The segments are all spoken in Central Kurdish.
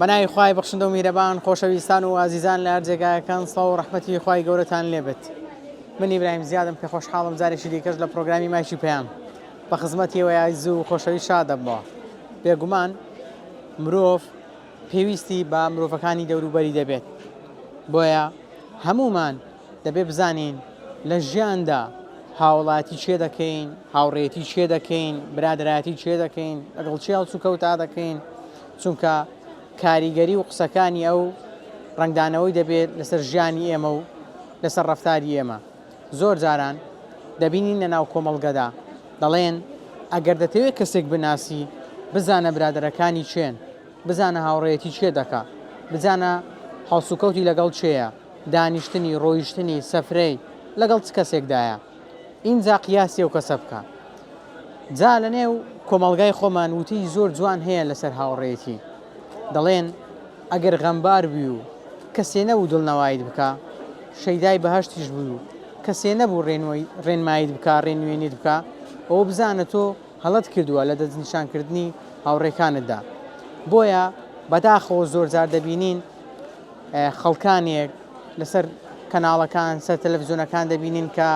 بەناوی خوای بەخشندە و میهرەبان خۆشەویستان و ئازیزان لە هەر جێگایەکان سڵاو و ڕەحمەتی خوای گەورەتان لێبێت من ئیبراهیم زیادم کە خۆشحاڵم جارێکی دیکەش لە پرۆگرامی مایکی پەیام بە خزمەتی ئێوەی ئازیز و خۆشەویست شاد دەبمەوە بێگومان مرۆڤ پێویستی بە مرۆڤەکانی دەوروبەری دەبێت بۆیە هەمومان دەبێ بزانین لە ژیاندا هاوڵاتی چێ دەکەین، هاوڕێیەتی چێ دەکەین، برادەرایەتی چێ دەکەین، لەگەڵ چێ هەڵسوکەوتا دەکەین، چونکە کاریگەری و قسەکانی ئەو ڕەنگدانەوەی دەبێت لەسەر ژیانی ئێمە و لەسەر ڕەفتاری ئێمە. زۆر جاران دەبینین لە ناو کۆمەڵگەدا دەڵێن ئەگەر دەتەوێت کەسێک بناسی بزانە برادەرەکانی کێن، بزانە هاوڕێیەتی کێ دەکا، بزانە هەڵسوکەوتی لەگەڵ کێیە، دانیشتنی، ڕۆیشتنی، سەفرەی، لەگەڵ چ کەسێکدایە. ئینجا قیاسی ئەو کەسە بکە. جا لەنێو کۆمەڵگای خۆمان وتەی زۆر جوان هەیە لەسەر هاوڕێیەتی. دەڵێن ئەگەر غەمبار بووی و کەسێ نەبوو دڵنەواییت بکا، شەیدای بەهەشتیش بووی و کەسێ نەبوو ڕێنماییت بکا، ڕێنوێنیت بکا، ئەوە بزانە تۆ هەڵەت کردووە لە دەستنیشانکردنی هاوڕێکانتدا. بۆیە بەداخەوە زۆرجار دەبینین خەڵکانێک لەسەر کەناڵەکان سەر تەلەفزیۆنەکان دەبینین کە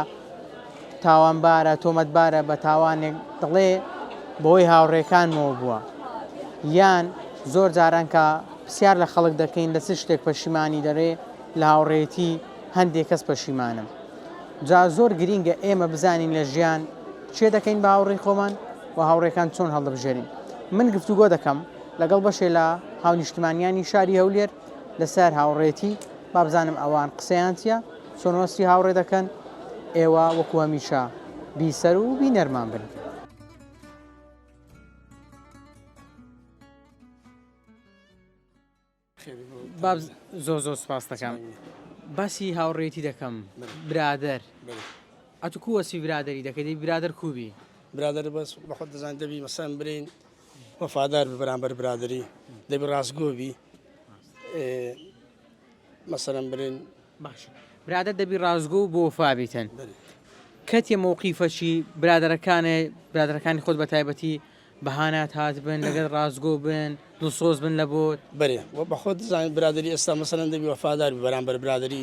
تاوانبارە تۆمەتبارە بە تاوانێک دەڵێ بەهۆی هاوڕێکانمەوە بووە یان زۆر جاران کە پرسیار لە خەڵک دەکەین لە چ شتێک پەشیمانی دەرێ لە هاوڕێتی هەندێک کەس پەشیمانم جا زۆر گرینگە ئێمە بزانین لە ژیان چێ دەکەین بە هاوڕێی خۆمان و هاوڕێکان چۆن هەڵدەبژێرین من گفتوگۆ دەکەم لەگەڵ بەشێ لە هاونیشتمانیانی شاری هەولێر لەسەر هاوڕێتی با بزانم ئەوان قسەیان چییە چۆن وەسفی هاوڕێ دەکەن ئێوە وەکو هەمیشە بیسەر و بینەرمان بن. باب زۆر زۆر سپاس دەکەم باسی هاوڕێتی دەکەم برادەر ئەتو کو وەسفی برادری دەکەی دەی برادەر کوبی برادەر بەس بەخۆت دەزان دەبی مەسەن برین وەفادار بی بەرامبەر برادری دەبی ڕاستگۆ بی مەسەلەن برین باش برادەر دەبی ڕاستگۆ و بۆ وەفا بیتن کەتێ مەوقیفەکی برادەرەکانێ برادەرەکانی خۆت بە تایبەتی بەهانات هاتبن لەگەل ڕاستگۆ بن دڵسۆز بن لە بۆت. بەرێ وە بەخۆت دەزانی برادەری ئێستا مەسەلەن دەبی وەفادار بی بەرامبەر برادەری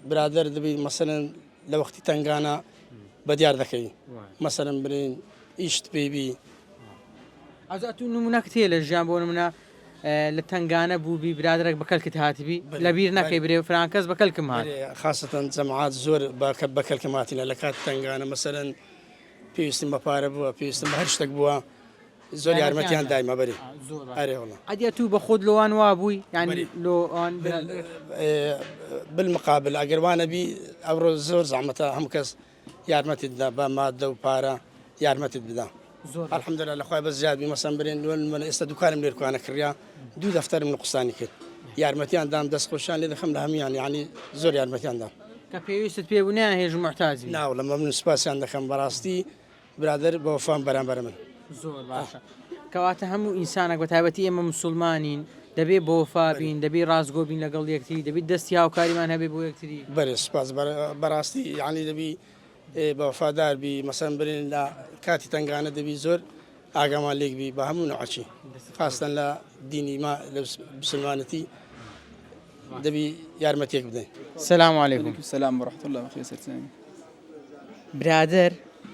برادەر دەبی مەسەلەن لە وەختی تەنگانە بە دیار دەکەوی مەسەلەن برین ئیشت پێی بی. ئەوجا ئەتوو نمونەکت هەیە لە ژیان بۆ نمونە لە تەنگانە بووبی برادەرێک بە کەلکت هاتبی لە بیر نەکەی برێ فلان کەس بە کەلکم هات. خاسەتەن جەماعەت زۆر بە کەلکم هاتینە لە کاتی تەنگانە مەسەلەن پێویستم بە پارە بووە پێویستم بە هەر شتێک بووە زۆر یارمەتیان دایمە بەری ئەرێ وەڵا. ئەدی ئەتوو بە خۆت لۆوان وا بووی یانی لۆوان بالمقابل ئەگەر وا نەبی ئەمڕۆ زۆر زەحمەتە هەموو کەس یارمەتیت بدا بە مادە و پارە یارمەتیت بدا زۆر الحمدلله لە خوای بەس زیاد بی مەسەن برێن لۆن من ئێستا دوکانم لێرکوانە کڕیا دوو دەفتەرم نقصانی کرد یارمەتیان دام دەست خۆشیان لێ دەخەم لە هەموویان یعنی زۆر یارمەتیان دام. کە پێویستت پێ بوو نەیانهێشت موحتاج بی. نا وەڵا مەمنون سوپاسیان دەکەم بەڕاستی برادەر بەوەفان بەرامبەر من. زۆر باشە کەواتە هەموو ئینسانێک بە تایبەتی ئێمە مسوڵمانین دەبێ بەوەفا بین دەبێ ڕاستگۆ بین لەگەڵ یەکتری دەبێت دەستی هاوکاریمان هەبێ بۆ یەکتری. بەرێ سوپاس بەڕاستی یانی دەبی بەوەفادار بی مەسەن برێن لە کاتی تەنگانە دەبی زۆر ئاگامان لێک بی بە هەموو نوعەکی خاستەن لە دینی ما لە مسلمانەتی دەبی یارمەتیەک بدەین. سلام علیکم. علیکم سلام و رحمة الله بەخێر سەرچاوی. برادەر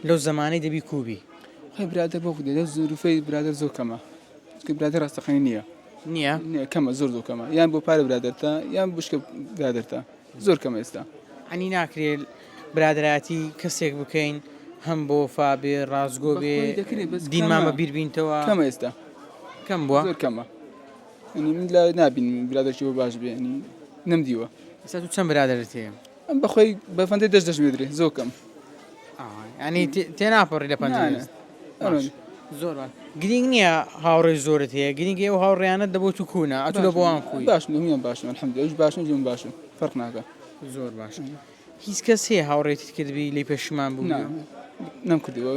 لەو زەمانەی دەبی کوو بی؟ خۆی برادەر بۆ خودێ لەو زروفەی برادەر زۆر کەمە چونکە برادەر ڕاستەقینە نییە نییە؟ نییە کەمە زۆر زۆر کەمە یان بۆ پارە برادەرتە یان بشکە برادەرتە زۆر کەمە ئێستا. عەنی ناکرێ برادەرایەتی کەسێک بکەین هەم بۆ وەفا بێ ڕاستگۆ بێ بەخۆی دەکرێ بەس دینمان کەمە بە بیر بینتەوە کەمە ئێستا کەم بووە؟ زۆر کەمە یعنی من لا نابینم برادەرکی بۆ باش بێ یعنی نەمدیوە. ئێستا تو چەند برادەرت هەیە؟ ئەم بەخۆی بە پەنجەی دەست دەژمێدرێ زۆر کەم. ینی تێناپەڕی لە پەنجەی دەست. زۆر باش گرینگ نییە هاوڕێی زۆرت هەیە گرینگ ئەو هاوڕێیانە دەبۆ تو کوونە ئەتو لە بۆوان کوی باشن هەموویان باشن الحمدلله ئەویش باشن ئەویش باشن فەرق ناکا زۆر باش هیچ کەس هەیە هاوڕێتیت کردبی لێی پەشیمان بووبی؟ نا نەم کردووە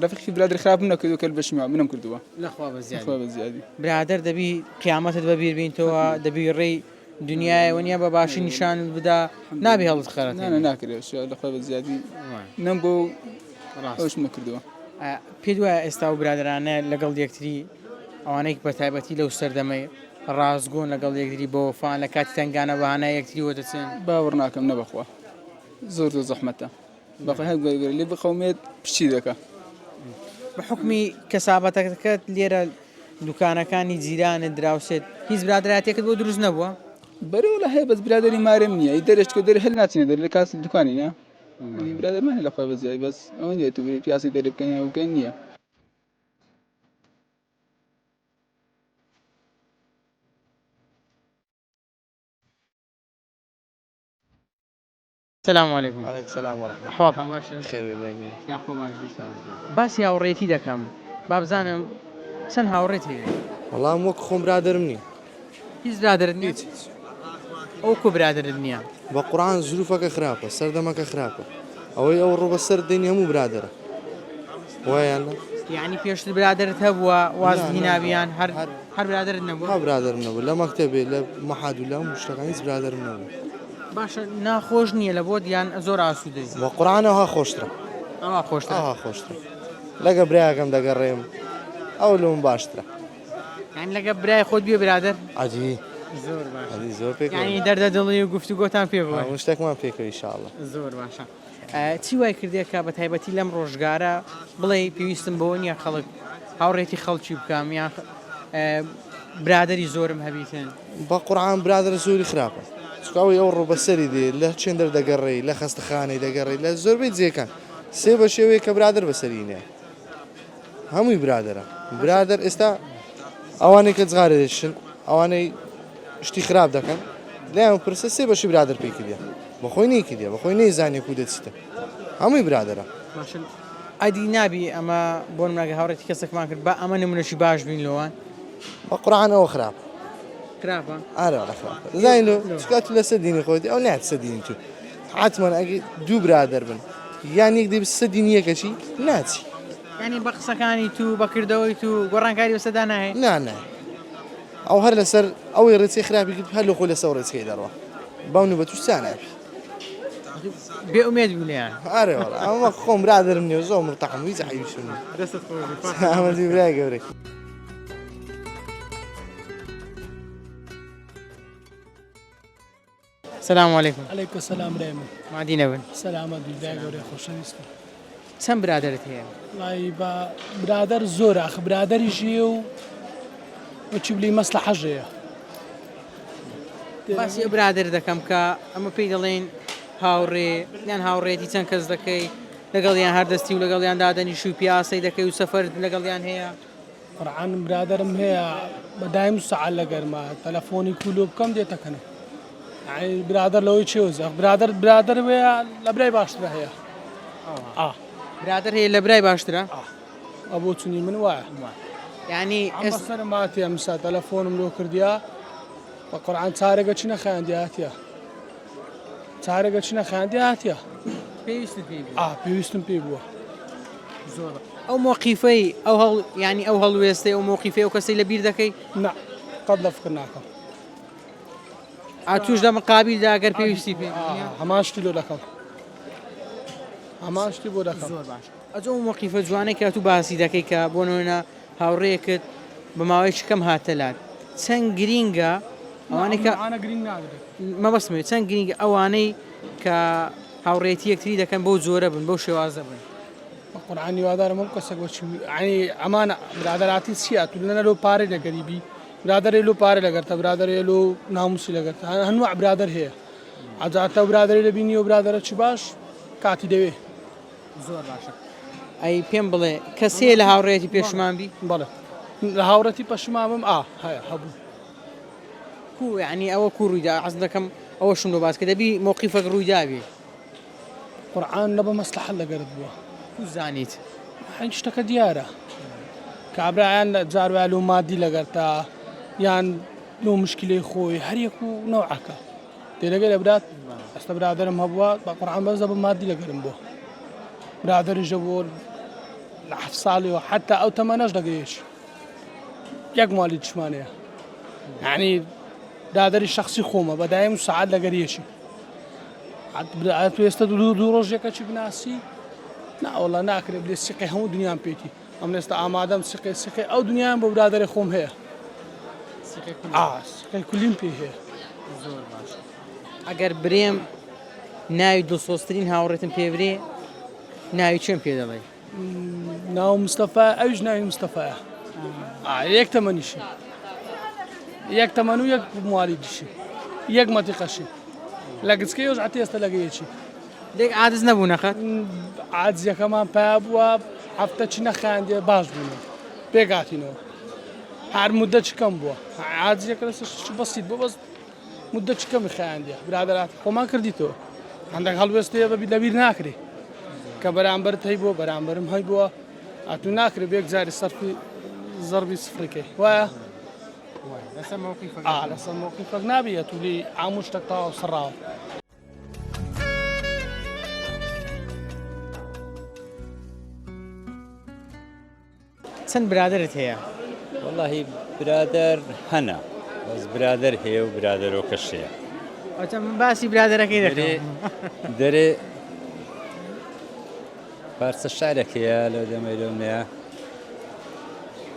ڕەفیقی برادەری خراپم نەکردووە کە پەشیمان بم نەم کردووە لەخوا بە زیادی لەخوا بە زیادی برادەر دەبی قیامەتت بەبیر بینتەوە دەبی ڕێی دنیایە وەنیە بە باشی نیشانت بدا نابی هەڵت خەرەتێنێ نا ناکرێ لەخوا بە زیادی نەم بۆ ڕاست ئەوشم نەکردووە پێت وایە ئێستا و برادەرانە لەگەڵ یەکتری ئەوانەی بە تایبەتی لەو سەردەمەی ڕاستگۆن لەگەڵ یەکتری بەوەفان لە کاتی تەنگانە بە هانای یەکتریوە دەچن؟ باوەڕ ناکەم نە بەخوا زۆر زۆر زەحمەتە بەخوا هەر گەر لێ بقەومێت پشتی دەکا. بە حوکمی کەسابەتەکەت لێرە دوکانەکانی جیرانت دراوسێت هیچ برادەرایەتیەکت بۆ دروست نەبووە؟ بەرێ وەڵا هەیە بەس برادەری مارم نییە ئی دەرێ چکە دەرێ هەر ناچینە دەرێ لە کاس دوکانی نا برادەرمان هەیە لە خۆی بە زیای بەس ئەوە نییە تو پیاسی دەرێ بکەین یا بکەین نییە. سلام علیکم. علیکم سلام و رحمە. احواڵتان باشە؟ خێر بێ برای گەورە. یاخوا باش بی. باسی هاوڕێیەتی دەکەم با بزانم چەند هاوڕێت هەیە؟ وەڵا من وەک خۆم برادەرم نییە. هیچ برادەرت نییە؟ هیچ هیچ. ئەو کو برادەرت نییە؟ بە قورعان زروفەکە خراپە سەردەمەکە خراپە ئەوەی ئەوڕۆ بەسەر دێنی هەموو برادەرە وایە یان نا؟ یەعنی پێشتر برادەرت هەبووە وازت نا نا هینابی یان هەر هەر هەر برادەرت نەبووە؟ ها برادەرم نەبوو لە مەکتەبێ لە مەحاد و لە هەموو شتەکان هیچ برادەرم نەبوو. باشە ناخۆش نییە لە بۆت یان زۆر ئاسوودەی؟ بە قورعان ئەوها خۆشترە. ئەوا خۆشترە؟ ئەوها خۆشترە لەگە برایەکەم دەگەڕێم ئەو لەم باشترە. یانی لەگە برای خۆت بێ برادەر؟ ئەدی زۆر باشە ئەدی زۆر پێکەوە یانی دەردە دڵی و گفتوگۆتان پێ بووە؟ هەموو شتێکمان پێکەوە ئیشاڵڵا. زۆر باشە چی وای کردیە کە بە تایبەتی لەم ڕۆژگارە بڵێی پێویستم بەوە نییە خەڵک هاوڕێتی خەڵکی بکەم یان برادەری زۆرم هەبیتن؟ بە قورعان برادەر زۆری خراپە چونکە ئەوەی ئەوڕۆ بەسەری دێ لە چێندەر دەگەڕێی لە خەستەخانەی دەگەڕێی لە زۆربەی جێکان سێ بە شێوەیە کە برادەر بەسەری نێ هەمووی برادەرە برادەر ئێستا ئەوانەی کە جغارە دەشن ئەوانەی شتی خراپ دەکەن لایان پرسە سێ بەشی برادەر پێی کردە بەخۆی نەیکردە بەخۆی نەیزانێ کو دەچیتە هەمووی برادەرە. باشە ئەدی نابی ئەمە بۆ نمونە گەر هاوڕێتی کەسێکمان کرد با ئەمە نمونەشی باش بین لۆوان. بە قورعان ئەوە خراپە. خراپە؟ ئارە وەڵا خراپە دەزانی لۆ چونکە ئەتوو لەسەر دینی خۆتی ئەو نایەتە سەر دینی تو حەتمەن ئەگەر دوو برادەر بن یان یەک دەبی سەر دینی یەکەچی ناچی. یانی بە قسەکانی تو بە کردەوەی تو گۆڕانکاری بەسەردا نایەت؟ نا نا ئەو هەر لەسەر ئەوەی ڕێچکەی خراپی کرد هەر لە خۆی لەسەر ئەو ڕێچکەی دەڕوا بەو نوبەت توش چا نابی. بێ ئومێد بوو لێیان. ئارێ وەڵا ئەمە خۆم برادەرم نییە زۆر مرتاحم هیچ عەیبیشم نییە. دەستت خۆش بێ. سەلامەت بی برای گەورەی. سلام علیکم. علیکم سلام برای من. مادی نەبن. سەلامەت بی برای گەورەی خۆشەویستم. چەند برادەرت هەیە؟ وەڵی بە برادەر زۆر ئاخ برادەریش هەیە و وەچی بلی مەسلحەش هەیە. باسی ئەو برادەر دەکەم کە ئەمە پێی دەڵێن هاوڕێ یان هاوڕێتی چەند کەس دەکەی لەگەڵیان هەردەستی و لەگەڵیان دادەنیشی و پیاسەی دەکەی و سەفەر لەگەڵیان هەیە. قورعان برادەرم هەیە بە دایم سەعات لە گەرما تەلەفۆنی کو لۆ بکەم دێتە کەنم یعنی برادەر لەوەی چێوزە برادەر برادەر وەیە لە برای باشترە هەیە ئا برادەر هەیە لە برای باشترە ئە بۆ چونی من وایە یعنی ئەم سەرم هاتیە ئەمسا تەلەفۆنم لۆ کردیا بە قورعان چارەگە چی نەخایاندی هاتیە چارەگە چی نەخایاندی هاتیە پێویستت پێی بوو ئا پێویستم پێی بووە زۆر ئەو مۆقیفەی ئەو هەڵ ینی ئەو هەڵوێستەی ئەو مۆقیفەی ئەو کەسەی لە بیر دەکەی نا قەت لە فکر ناکەم ئاتوش لە مقابیلدا گەر پێویستی پێ هەمان شتی لۆ دەکەم هەمان شتی بۆ دەکەم زۆر باش ئەجۆ ئەو مۆقیفە جوانەی کە تو باسی دەکەی کە بۆ نمونە هاوڕێیەکت بە ماوەیەکی کەم هاتە لات چەند گرینگە ئەوانەی کە ئەوانە گرینگ نادرێت مەبەستم چەند گرینگە ئەوانەی کە هاوڕێتی یەکتری دەکەن بەو جۆرە بن بەو شێوازە بن. بە قورعان هیوادارم هەموو کەسێک وەچی یعنی ئەمانە برادەراتی چییە تو لەنە لۆ پارەی لە گەریبی برادەرێ لۆ پارە لەگەرتە برادەرێ لۆ ناموسی لەگەرتە هەنوع برادەر هەیە ئەجاتە برادەری لە بینیەوە برادەرە چی باش کاتی دەوێ زۆر باشە ئەی پێم بڵێ کەسێ لە هاوڕێتی پێشمان بی بەڵێ لە هاوڕێتی پەشیمانم ئا هەیە هەبوو کو یعنی ئەوە کو ڕوویدا عەز دەکەم ئەوەشم لۆ باس کە دەبی مەوقیفەک ڕوویدابێ. قورعان نە بە مەسلحەت لەگەرت بووە. کو زانیت؟ حەی شتەکە دیارە کابرا یان لە جار وایە لۆ مادی لەگەرتە یان لۆ مشکلەی خۆی هەر یەک و نەوعەکە تێدەگەی لە برات ئەستا برادەرم هەبووە بە قورعان بەس بە مادی لەگەرم بووە برادەریش دەبوو لە حەفت ساڵیەوە حتا ئەو تەمەنەش دەگەیش یەک ماڵی چمانەیە یعنی برادەری شخصی خۆمە بە دایم و سەعات لەگەر یەکی تو ئێستا دوو دوو ڕۆژ یەکەکی بناسی ناوەڵا ناکرێت بلێ سیقی هەموو دنیام پێتی. ئەمن ئێستا ئامادەم سقەی سقەی ئەو دنیایان بۆ برادەرێ خۆم هەیە. ئا سقەی کولیم پێ هەیە. زۆر باش. ئەگەر برێم ناوی دڵسۆزترین هاوڕێتم پێ برێ ناوی چێم پێ دەڵێی؟ ناو مستەفا ئەویش ناوی مستەفایە یەک تەمەنیشی یەک تەمەن و یەک موالیدیشی یەک مەتیقەشی لە گچکەی ئەوش عەتی ئێستا لەگە یەکی لێک عادز نەبوو نەخەت عادزیەکەمان پیا بووە هەفتە چی نەخایاندێ باش بوون پێکاتینەوە هەر مدە چ کەم بووە عادزیەکە لەسەر بەسیت بۆ بەس مدە چ کەمی خایاندیە برادەرات خۆمان کردیتەوە هەندێک هەڵوێست هەیە بەبی لەبیر ناکرێ کە بەرامبەرت هەیبووە بەرامبەرم هەیبووە ئەتوو ناکرێ بێک جاری سەرفی زەربی سفرەکەی وایە لەسەر مەوقیفەک نابی ئەتوو لێی ئاموو شتەک تەواو سڕاوە. چەند برادەرت هەیە؟ وەڵاهی برادەر هەنە بەس برادەر هەیە و برادەرۆکەش هەیە. ئەوجا من باسی برادەرەکەی دەکەم. دەرێ پارچە شعرێک هەیە لەو دەمەی لەو نەیە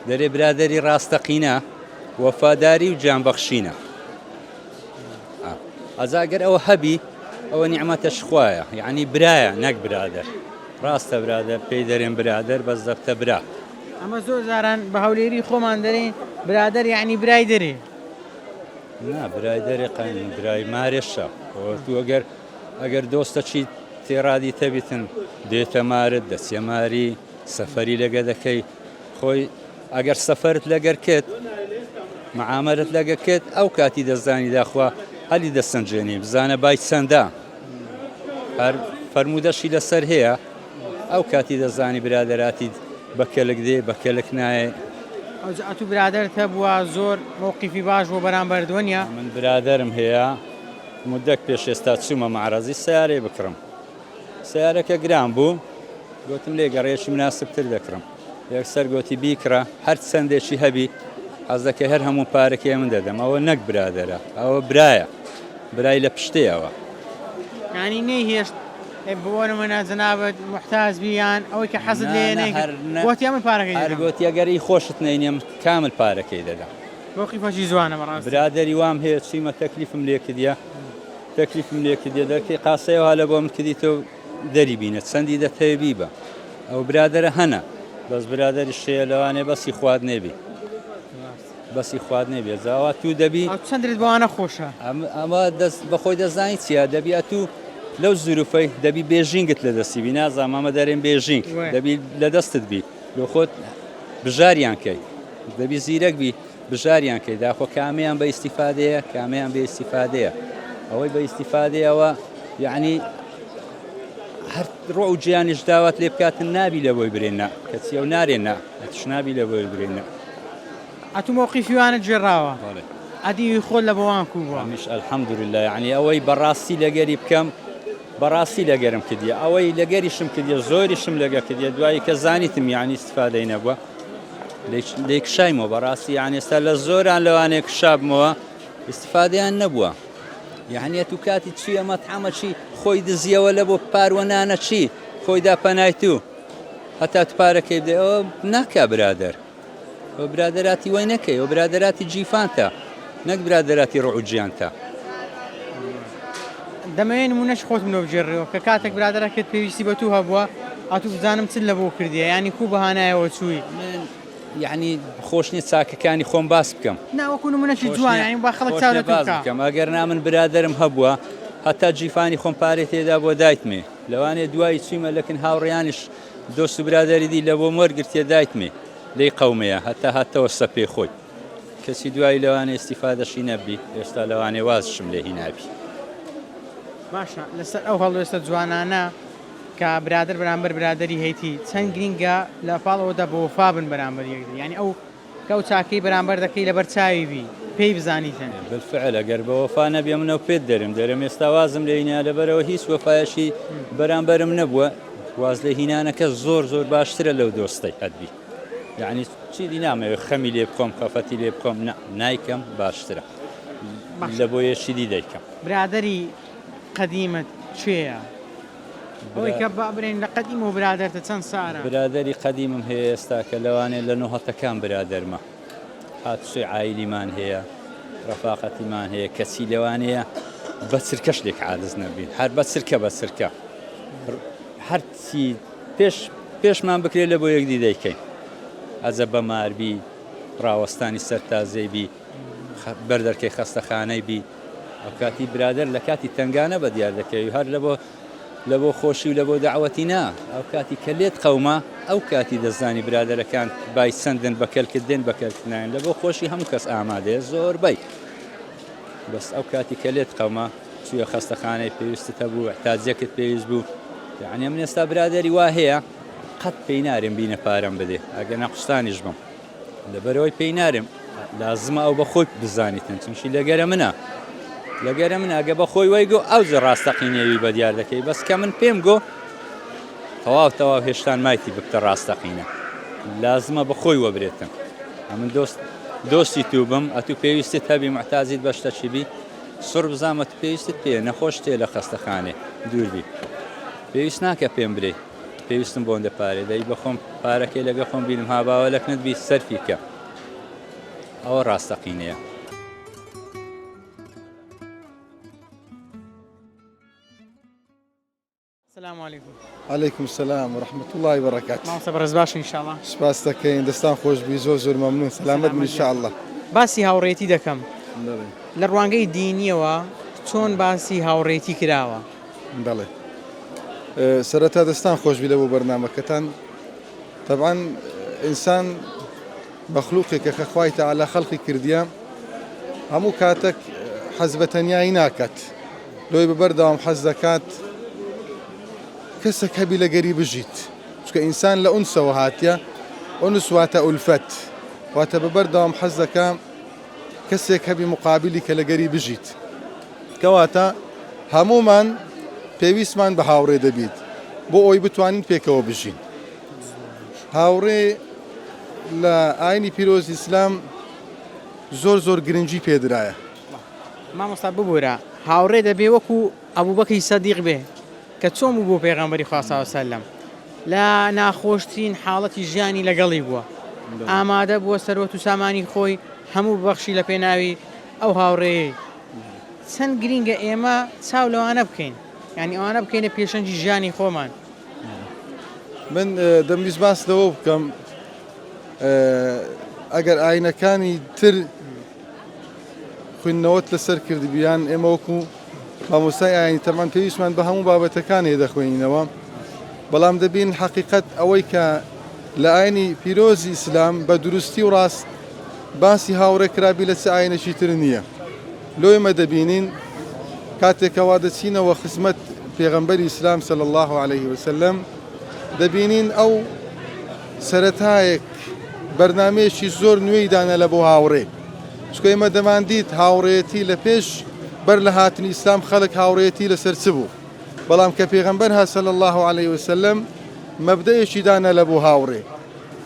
دەرێ برادەری ڕاستەقینە وەفاداری و گیانبەخشینە. ئەجا گەر ئەوە هەبی ئەوە نیعمەتەش خوایە یعنی برایە نەک برادەر ڕاستە برادەر پێی دەرێن برادەر بەس دەبتە برا. ئەمە زۆر جاران بە هەولێری خۆمان دەرێین برادەر یعنی برای دەرێ. نا برای دەرێ قەین برای مارێشە ئەوە تو ئەگەر ئەگەر دۆستە چی تێڕادی تەبیتن دێتە مارت دەچیە ماری سەفەری لەگە دەکەی خۆی ئەگەر سەفەرت لەگەر کرد معامەلەت لەگە کرد ئەو کاتی دەزانی داخوا هەلی دەسەنجێنی بزانە بای چەندە هەر فەرموودەشی لەسەر هەیە ئەو کاتی دەزانی برادەراتی بە کەلک دێ بە کەلک نایێ. ئەوجا ئەتوو برادەرت هەبووە زۆر مەوقیفی باش بووە بەرامبەرت وەنیە؟ من برادەرم هەیە مدەک پێش ئێستا چوومە مەعرەزی سەیارەی بکڕم سەیارەکە گران بوو گۆتم لێ گەڕێکی مناسبتر دەکڕم یەکسەر گۆتی بیکڕە هەر چەندێکی هەبی حەز دەکەی هەر هەموو پارەکەی من دەدەم ئەوە نەک برادەرە ئەوە برایە برای لە پشتەیەوە. یانی نەیهێشت بۆ نمونە جەنابت موحتاج بی یان ئەوەی کە حەزت لێیە نەیکرد گۆتی ئەمن پارەکەی هەر دەدەم. گۆتی ئەگەر ئی خۆشت نەینێم کامل پارەکەی دەدەم. مەوقیفەکی جوانە بەڕاستی. برادەری وام هەیە چیمە تەکلیفم لێ کردیە تەکلیفم لێ کردیە دەرکەی قاسەیەوە لە بۆ من کردی تۆ دەری بینە چەندی دەتەوێ بیبە ئەو برادەرە هەنە بەس برادەریش هەیە لەوانەیە بەسی خوات نەبی بەسی خوات نەبێ جاوا تو دەبی ئەو چەندرت بەوانە خۆشە ئەمە دەست بەخۆی دەزانی چییە دەبی ئەتوو لەو زروفەی دەبی بێژینگت لە دەستی بی نازانم ئەمە دەرێن بێژینگ دەبی لە دەستت بی لۆ خۆت بژاریان کەی دەبی زیرەک بی بژاریان کەی داخۆ کامیان بە ئیستیفادەیە کامیان بێ ئیستیفادەیە ئەوەی بە ئیستیفادەیەوە یعنی هەر ڕۆ و گیانیش داوات لێ بکاتن نابی لە بۆی برێ نا کەچی ئەو نارێ نا ئەتش نابی لە بۆی برێ نا. ئەتوو مەوقیفی وانت گێڕاوە ئەدی هی خۆت لە بۆوان کوو بووە؟ ئەمیش الحمدللە یعنی ئەوەی بەڕاستی لەگەری بکەم بەڕاستی لەگەرم کردیە ئەوەی لەگەریشم کردیە زۆریشم لەگە کردیە دوایی کە زانیتم یعنی استفادەی نەبووە لێی کشایمەوە بەڕاستی یعنی ئێستا لە زۆران لەوانەیە کشابمەوە ئیستفادەیان نەبووە یعنی ئەتو کاتی چییە مەتعەمە چی خۆی دزیەوە لە بۆ پاروە نانە چی خۆی دا پەنای تو هەتا تو پارەکەی بدەی ئەوە ناکا برادەر ئەوە برادەراتی وای نەکەی ئەوە برادەراتی جیفانتە نەک برادەراتی ڕۆح و گیانتە. دەمەوێت نمونەش خۆتم لۆ بگێڕیەوە کە کاتێک برادەرەکەت پێویستی بە تو هەبووە ئەتوو بزانم چت لە بۆ کردیە یانی کوو بەهانایەوە چووی؟ من یعنی خۆش نییە چاکەکانی خۆم باس بکەم. نا وەکو نمونەکی جوان یانی با خەڵک چاو لە تو باس بکا. بکەم ئەگەر نا من برادەرم هەبووە هەتا جیفانی خۆم پارەی تێدا بووە دایتمێ لەوانەیە دوایی چوویمە لەکن هاوڕێیانیش دۆست و برادەری دی لە بۆم وەرگرتیە دایتمێ لێی قەومێە هەتا هاتەوە سەپێ خۆی کەچی دوایی لەوانەیە ئیستیفادەشی نەبی ئێستا لەوانەیە وازشم لێ هینابی. باشە لەسەر ئەو هەڵوێستە جوانانە کە برادەر بەرامبەر برادەری هەیتی چەند گرینگە لە پاڵ ئەوەدا بەوەفا بن بەرامبەر یەکتر یانی ئەو کە ئەو چاکەی بەرامبەر دەکەی لەبەر چاوی بی پێی بزانیتن. بالفعل ئەگەر بەوەفا نەبی ئەمنەو پێت دەرێم دەرێم ئێستا وازم لێ هینا لەبەرئەوە هیچ وەفایەکی بەرامبەرم نەبووە واز لێ هینانەکە زۆر زۆر باشترە لەو دۆستەی هەتبی یعنی چیدی نامەوێت خەمی لێ بخۆم خەفەتی لێ بخۆم نا نایکەم باشترە لە بۆ یەکی دی دەیکەم. برادەری قەدیمت کێیە؟ ئەوەی کە با برێین لە قەدیمەوە برادەرتە چەند سارە؟ برادەری قەدیمم هەیە ئێستا کە لەوانەیە لە نۆهەتەکان برادەرمە. هاتوچۆی عایلیمان هەیە، ڕەفاقەتیمان هەیە، کەچی لەوانەیە بە چرکەش لێک عادز نەبین. هەر بە چرکە بە چرکە. هەرچی پێش پێشمان بکرێت لە بۆ یەکدی دەیکەین. ئەجە بە ماربی، ڕاوەستانی سەر تازەی بی، بەردەرکەی خەستەخانەی بی. ئەوکاتی برادەر لە کاتی تەنگانە بە دیار دەکەوی هەر لە بۆ لە بۆ خۆشی و لە بۆ دەعوەتی نا ئەو کاتی کە لێت قەوما ئەو کاتی دەزانی برادەرەکان بای چەندن بە کەلکت دێن بە کەلکت نایەن لە بۆ خۆشی هەموو کەس ئامادەیە زۆربەی بەس ئەو کاتی کە لێت قەوما چووە خەستەخانەی پێویستت هەبوو احتاجێکت پێویست بوو یعنی من ئێستا برادەری وا هەیە قەت پێی نارێم بینە پارەم بدێ ئەگەر نەقوستانیش بم لەبەرئەوەی پێی نارێم لازمە ئەو بە خۆی بزانیتن چونکی لەگەرە منە لەگەرە من ئەگە بە خۆی وای گۆ ئەو جە ڕاستەقینەوی بە دیار دەکەی بەس کە من پێم گۆ تەواو تەواو هێشتان مایتی ببتە ڕاستەقینە لازمە بە خۆی وەبرێتن ئەمن دۆست دۆستی تو بم ئەتو پێویستت هەبی معتازیت بە شتەکی بی سڕ بزانمە تو پێویستت پێ نەخۆش تێ لە خەستەخانێ دوور بی پێویست ناکە پێم برێ پێویستم بۆندە پارەی دەی بەخۆم پارەکەی لەگە خۆم بینم ها باوە لەکنت بی سەرفی کە ئەوە ڕاستەقینەیە. سلام علیکم. علیکم سلام و رحمة اللە و بەرەکات. مامۆستا بەڕێز باشن ان شاء اللە. سپاست دەکەین دەستان خۆش بی زۆر زۆر مەمنون سەلامەت بن ان شاء اللە. باسی هاوڕێیەتی دەکەم لە ڕوانگەی دینیەوە چۆن باسی هاوڕێیەتی کراوە؟ بەڵێ سەرەتا دەستان خۆشبی لە بۆ بەرنامەکەتان تەبعەن ئینسان مەخلوقێکە کە خوای تەعالا خەڵقی کردیە هەموو کاتێک حەز بە تەنیایی ناکات لۆی بە بەردەوام حەز دەکات کەسێک هەبی لەگەری بژیت چونکە ئینسان لە ئونسەوە هاتیە ئونس واتە ئولفەت واتە بە بەردەوام حەز دەکا کەسێک هەبی مقابلی کە لەگەری بژیت کەواتە هەموومان پێویستمان بە هاوڕێ دەبیت بۆ ئەوەی بتوانین پێکەوە بژین. هاوڕێ لە ئاینی پیرۆز ئیسلام زۆر زۆر گرنگی پێدرایە. مامۆستا ببورە هاوڕێ دەبێ وەکو ئەبوبەکری سەدیق بێ کە چۆن بوو بۆ پێغەمبەری خوا صلی اللە علیە وسلم لە ناخۆشترین حاڵەتی ژیانی لەگەڵی بووە ئامادە بووە سەروەت و سامانی خۆی هەموو ببەخشی لە پێناوی ئەو هاوڕێیەی چەند گرینگە ئێمە چاو لەوانە بکەین یانی ئەوانە بکەینە پێشەنگی ژیانی خۆمان. من دەمویست باس لەوە بکەم ئەگەر ئاینەکانی تر خوێندنەوەت لەسەر کردبیان ئێمە وەکو مامۆستای ئاینی تەمان پێویستمان بە هەموو بابەتەکان هەیە دەخوێنینەوە بەڵام دەبین حەقیقەت ئەوەی کە لە ئاینی پیرۆزی ئیسلام بە دروستی و ڕاست باسی هاوڕێ کرابی لە چ ئاینێکی تر نییە لۆ ئێمە دەبینین کاتێکەوە دەچینەوە خزمەت پێغەمبەری ئیسلام صلی الله علیه وسلم دەبینین ئەو سەرەتایەک بەرنامەیەکی زۆر نوێی دانا لە بۆ هاوڕێ چونکە ئێمە دەماندیت هاوڕێیەتی لە پێش بەر لە هاتنی ئیسلام خەڵک هاوڕێیەتی لەسەر چ بوو بەڵام کە پێغەمبەر هات صلی الله علیه وسلم مەبدەیەکی دانا لە بۆ هاوڕێ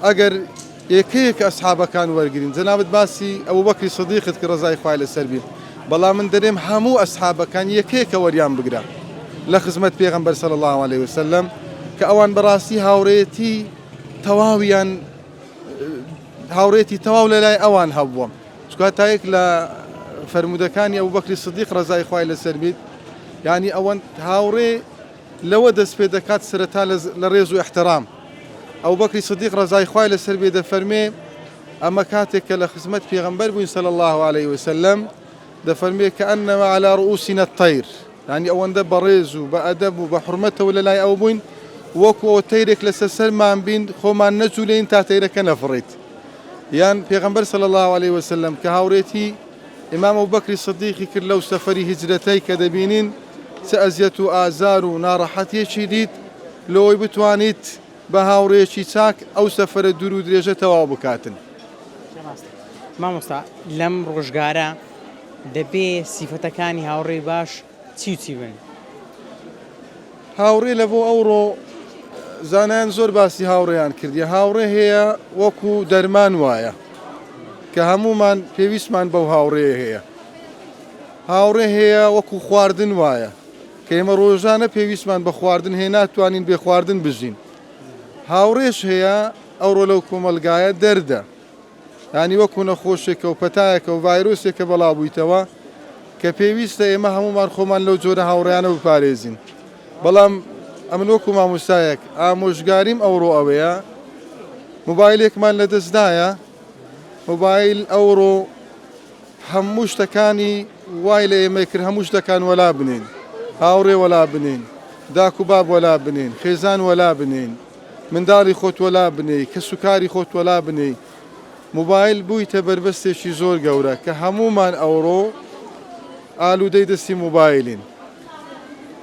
ئەگەر یەکەیەک ئەسحابەکان وەرگین جەنابت باسی ئەبوبەکری سدیقت کرد ڕەزای خوای لەسەر بی بەڵام من دەرێم هەموو ئەسحابەکان یەکەیەکە وەریان بگرە لە خزمەت پێغەمبەر صلی الله علیه وسلم کە ئەوان بەڕاستی هاوڕێیەتی تەواویان هاوڕێتی تەواو لە لای ئەوان هەبووە چکا تا یەک لە فەرموودەکانی ئەبوو بەکری سدیق ڕەزای خوای لەسەر بیت یعنی ئەوەند هاوڕێ لەوە دەست پێ دەکات سەرەتا لە ڕێز و احترام ئەو بەکری سدیق ڕەزای خوای لەسەر بێ دەفەرمێ ئەمە کاتێک کە لە خزمەت پێغەمبەر بووین صلی الله علیه وسلم دەفەرمێ کە ئەنەما علی رؤوسنا الطیر یانی ئەوەندە بەڕێز و بە ئەدەب و بە حورمەتەوە لە لای ئەو بووین وەکو ئەوە تەیرێک لەسەر سەرمان بین خۆمان نەجولێین تا تەیرەکە نەفڕیت یان پێغەمبەر صلی الله علیه وسلم کە هاوڕێتی ئیمام ئەبوبەکری صدیقی کرد لەو سەفەری هیجرەتەی کە دەبینین چ ئەزیەت و ئازار و ناڕەحەتیەکی دیت لەوەی بتوانیت بە هاوڕێیەکی چاک ئەو سەفەرە دوور و درێژە تەواو بکاتن. مامۆستا لەم ڕۆژگارە دەبێ سیفەتەکانی هاوڕێی باش چی و چی بن؟ هاوڕێ لە بۆ ئەوڕۆ زانایان زۆر باسی هاوڕێیان کردیە هاوڕێ هەیە وەکو دەرمان وایە کە هەموومان پێویستمان بەو هاوڕێیە هەیە هاوڕێ هەیە وەکو خواردن وایە. کە ئێمە ڕۆژانە پێویستمان بە خواردن هەیە ناتوانین بێ خواردن بژین. هاوڕێش هەیە ئەوڕۆ لەو کۆمەڵگایە دەردە. یانی وەکو نەخۆشێکە و پەتایەکە و ڤایرۆسێکە بەڵاوبوویتەوە کە پێویستە ئێمە هەموومان خۆمان لەو جۆرە هاوڕێیانە بپارێزین. بەڵام ئەمن وەکو مامۆستایەک ئامۆژگاریم ئەوڕۆ ئەوەیە مۆبایلێکمان لەدەستدایە، مۆبایل ئەوڕۆ هەموو شتەکانی وای لە ئێمەی کرد هەموو شتەکان وەلا بنێین، هاوڕێ وەلا بنێین، داک و باب وەلا بنێین، خێزان وەلا بنێین، منداڵی خۆت وەلا بنێی، کەسوکاری خۆت وەلا بنێی. مۆبایل بوویتە بەربەستێکی زۆر گەورە کە هەموومان ئەوڕۆ ئالوودەی دەستی مۆبایلین.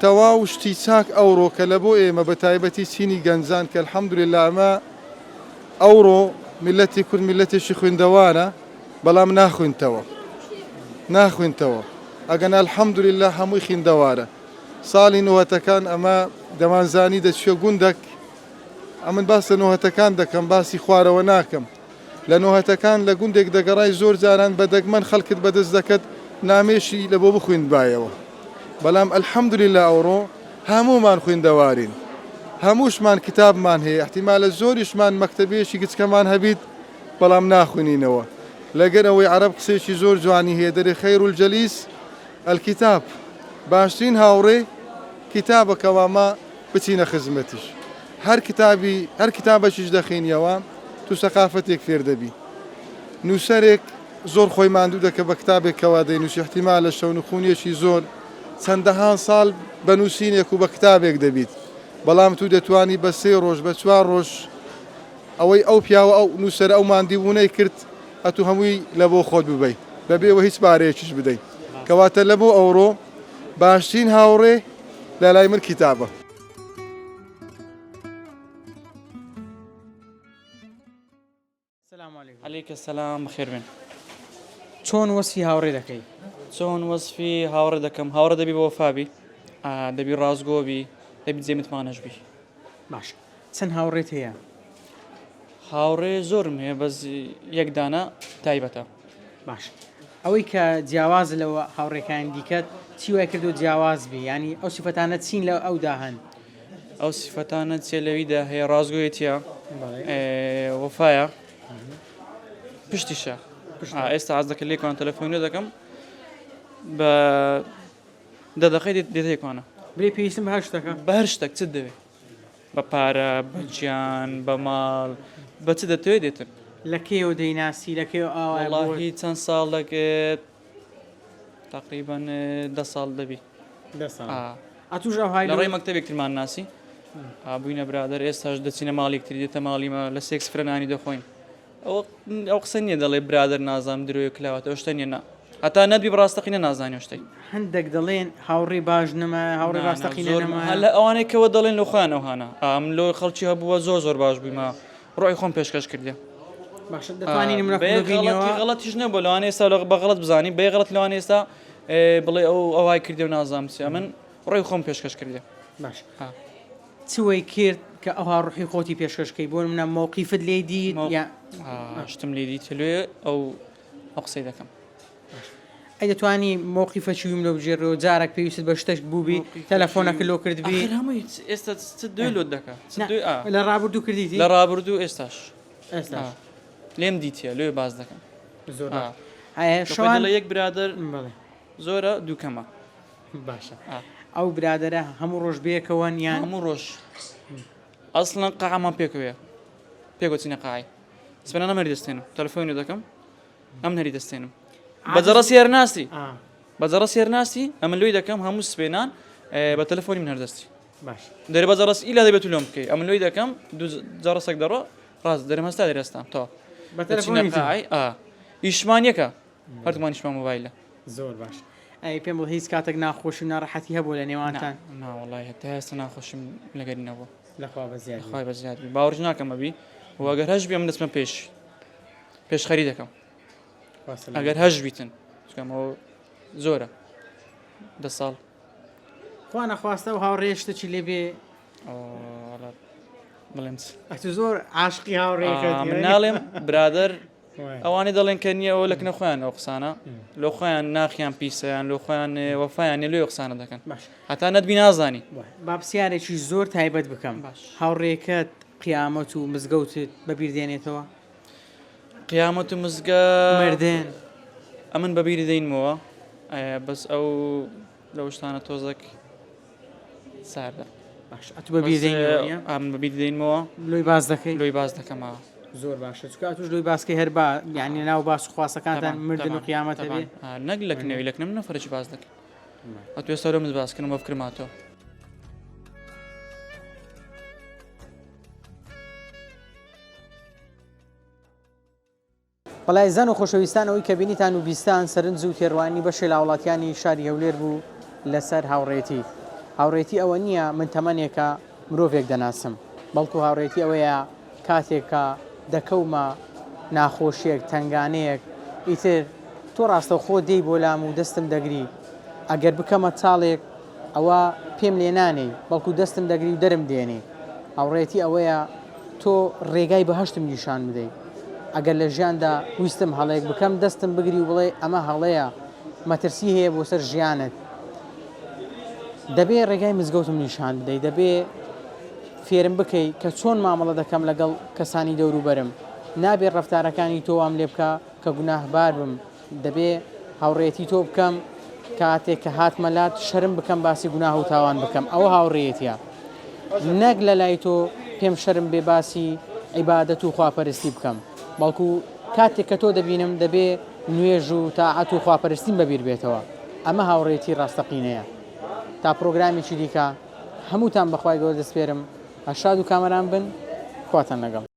تەواو شتی چاک ئەوڕۆ کە لە بۆ ئێمە بە تایبەتی چینی گەنجان کە الحمدللە ئەمە ئەوڕۆ میللەتی کورد میللەتێکی خویندەوارە بەڵام ناخوینتەوە ناخوینتەوە ئەگەنا الحمدللە هەمووی خیندەوارە ساڵی نوهەتەکان ئەمە دەمانزانی دەچیە گوندەک ئەمن باس لە نوهەتەکان دەکەم باسی خوارەوە ناکەم لە نوهەتەکان لە گوندێک دەگەڕای زۆر جاران بە دەگمەن خەڵکت بەدەست دەکەت نامێشی لە بۆ بخویندبایەوە بەڵام الحمدللە ئەوڕۆ هەموومان خویندەوارین هەمووشمان کتابمان هەیە احتیمالە زۆریشمان مەکتەبەیەکی گچکەمان هەبیت بەڵام ناخوینینەوە لەگەر ئەوەی عەرەب قسەیەکی زۆر جوانی هەیە دەرێ خیر الجلیس الکتاب باشترین هاوڕێ کتابە کەوا مە بچینە خزمەتیش هەر کتابی هەر کتابەکیش دەخینیەوە تو سەقافەتێک فێر دەبی نووسەرێک زۆر خۆی ماندوو دەکە بە کتابێک کەوا دەینووسی احتیمالە شەونخونیەکی زۆر چەندەهان ساڵ بە نووسینێک و بە کتابێک دەبیت بەڵام تو دەتوانی بە سێ ڕۆژ بە چوار ڕۆژ ئەوەی ئەو پیاوە ئەو نووسەرە ئەو ماندیبوونەی کرد ئەتوو هەمووی لە بۆ خۆت ببەی بەبێ ئەوەی هیچ پارەیەکیش بدەی کەواتە لە بۆ ئەوڕۆ باشترین هاوڕێ لە لای من کیتابە. سلام علیکم. علیک السلام بەخێر بێن. چۆن وەسفی هاوڕێ دەکەی؟ چۆن وەسفی هاوڕێ دەکەم هاوڕێ دەبی بە وەفا بی دەبی ڕاستگۆ بی دەبی جێ متمانەش بی. باش چەند هاوڕێت هەیە؟ هاوڕێ زۆرم هەیە بەس یەک دانە تایبەتە. باش ئەوەی کە جیاواز لە هاوڕێکانی دیکەت چی وای کردو جیاواز بی یانی ئەو سیفەتانە چین لە ئەودا هەن؟ ئەو سیفەتانە چیە لەویدا هەیە ڕاستگۆیەتیە وەفایە پشتیشە ئێستا حەز دەکە لێکوان تەلەفۆن لێ دەکەم بە دە دەقەی دێتە یەکوانە برێ پێویستم بە هەر شتەکە بە هەر شتێک چت دەوێت بە پارە بە گیان بە ماڵ بە چ دەتەوێت دێتن لە کەیەوە دەیناسی لە کەیەوە ئاوای بۆ وەڵاهی چەند ساڵێک تقریبا دە ساڵ دەبی دە ساڵ ئەتوش ئەوهای لە ڕێی مەکتەبێک ترمان ناسی بووینە برادەر ئێستاش دەچینە ماڵی یەکتری دێتە ماڵی مە لە سێکس فرە نانی دەخۆین ئەوە ئەو قسە نییە دەڵێ برادەر نازانم درۆیە کلاوەتە ئەو شتە نییە نا هەتا نەتبی بەڕاستەقینە نازانی ئەو شتەی هەندێک دەڵێن هاوڕێی باش نەما هاوڕێی ڕاستەقینە نەما لە ئەوانەی کەوە دەڵێن لۆ خۆیان ئەوهانە ئەم لۆ خەڵکی هەبووە زۆر زۆر باش بوویمە ڕۆی خۆم پێشکەش کردێ باشە دەتوانین نمونە ببینیەوە غەڵەتیش نەبوو لەوانەیە ئێستا بە غەڵەت بزانی بێ غەڵەت لەوانەیە ئێستا بڵێ ئەو ئەوای کردێ و نازانم چی ئەمن ڕۆی خۆم پێشکەش کردێ باش چ وەی کرد کە ئەوها ڕوحی خۆتی پێشکەش کەی بۆ نمونە مەوقیفت لێی دیت یا شتم لێ دیت لێ ئەو ئەو قسەی دەکەم ئەی دەتوانی مەوقیفە چویم لۆ بگێڕیەوە جارێک پێویستت بە شتێک بووبی تەلەفۆنەکە لۆ کردبی ئاخر هەمووی ئێستا چ دوێ لۆت دەکا چ دوێ ئا لە ڕابردوو کردیتی لە ڕابردوو ئێستاش ئێستاش لێم دیتیە لۆێ باس دەکەم زۆر باش ئایا شەوان لە یەک برادەر بەڵێ زۆرە دوو کەمە باشە ئەو برادەرە هەموو ڕۆژ بێکەوەن یان هەموو ڕۆژ ئەسڵەن قاعمان پێکەوەیە پێکەوە چینە قاعی سپێنە نەمەری دەستێنم تەلەفۆنی دەکەم ئەم هەری دەستێنم بە جەڕەسی هەر ناسی بە جەڕەسی هەر ناسی ئەمن لۆی دەکەم هەموو سپێنان بە تەلەفۆنی من هەردەستی باش دەرێ بە جەڕەس ئیلا دەبێت لۆم بکەی ئەمن لۆی دەکەم دوو جەڕەسێک دەڕۆ ڕاست دەرم هەستا دەرێستان تەوا بە تەلەفۆنی قاعی ئا ئیشمان یەکە هەردوومان ئیشمان مۆبایلە زۆر باش ئەی پێم بڵێ هیچ کاتێک ناخۆشی و ناڕەحەتی هەبوو لە نێوانتان نا وەڵای هەتا ئێستا ناخۆشیم لەگەری نەبوو لەخوا بە زیاد خوای بە زیاد بی باوەڕش ناکەم ئەبی و ئەگەر هەش بی ئەمن دەچمە پێش پێشخەری دەکەم ئەگەر هەش بیتن چکەمەوە زۆرە دە ساڵ خوا نەخواستە و هاوڕێ شتێکی لێ بێ بڵێم ئەتو زۆر عاشقی هاوڕێکە من ناڵێم برادەر. ئەوانەی دەڵێن کە نییە ئەوە لەکنە خۆیان ئەو قسانە لۆ خۆیان ناخیان پیسەیان لۆ خۆیان وەفایان نیە لۆی قسانە دەکەن هەتا نەتبی نازانی. با پرسیارێکی زۆر تایبەت بکەم هاوڕێکەت قیامەت و مزگەوتت بەبیر دێنێتەوە؟ قیامەت و مزگە مردن ئەمن بەبیری دەینمەوە بەس ئەو لەو شتانە تۆزەک ساردە. باش ئەتو بە بیر دێنیەوە نیە؟ ئا من بە بیر دێنمەوە. لۆی باس دەکەی؟ لۆی باس دەکەمەوە. زۆر باشە چونکە ئەتوش لۆی باسکەی هەر با یعنی ناو باس و خواسەکانتان مردن و قیامەت هەبێ. نەک لە کنەوی لە کنەم نەفرەکی باس دەکەن. ئەتو ئێستا لۆ من باسکردم بە فکرم هاتەوە. بەڵێ ئازیزان و خۆشەویستان ئەوەی کە بینیتان و بیستان سەرنج و تێڕوانینی بەشێ لە هاوڵاتیانی شاری هەولێر بوو لەسەر هاوڕێتی. هاوڕێتی ئەوە نییە من تەمەنێکە مرۆڤێک دەناسم، بەڵکو هاوڕێتی ئەوەیە کاتێک کە دەکەومە ناخۆشیەک، تەنگانەیەک، ئیتر تۆ ڕاستەوخۆ دێی بۆ لام و دەستم دەگری، ئەگەر بکەمە چاڵێک ئەوە پێم لێ نانێی، بەڵکو دەستم دەگری و دەرم دێنی. هاوڕێتی ئەوەیە تۆ ڕێگای بەهەشتم نیشان بدەی. ئەگەر لە ژیاندا ویستم هەڵەیەک بکەم دەستم بگری و بڵێی ئەمە هەڵەیە مەترسی هەیە بۆ سەر ژیانت. دەبێ ڕێگای مزگەوتم نیشان بدەی، دەبێ فێرم بکەی کە چۆن مامەڵە دەکەم لەگەڵ کەسانی دەوروبەرم. نابێ ڕەفتارەکانی تۆ وام لێ بکا کە گوناهبار بم. دەبێ هاوڕێیەتی تۆ بکەم کاتێک کە هاتمە لات شەرم بکەم باسی گوناه و تاوان بکەم ئەوە هاوڕێیەتیە نەک لە لای تۆ پێم شەرم بێ باسی عیبادەت و خواپەرستی بکەم بەڵکو کاتێک کە تۆ دەبینم دەبێ نوێژ و تاعەت و خواپەرستیم بەبیر بێتەوە ئەمە هاوڕێیەتی ڕاستەقینەیە تا پرۆگرامێکی دیکە هەمووتان بەخوای گەورە دەسپێرم هەر شاد و کامەران بن خواتان لەگەڵ.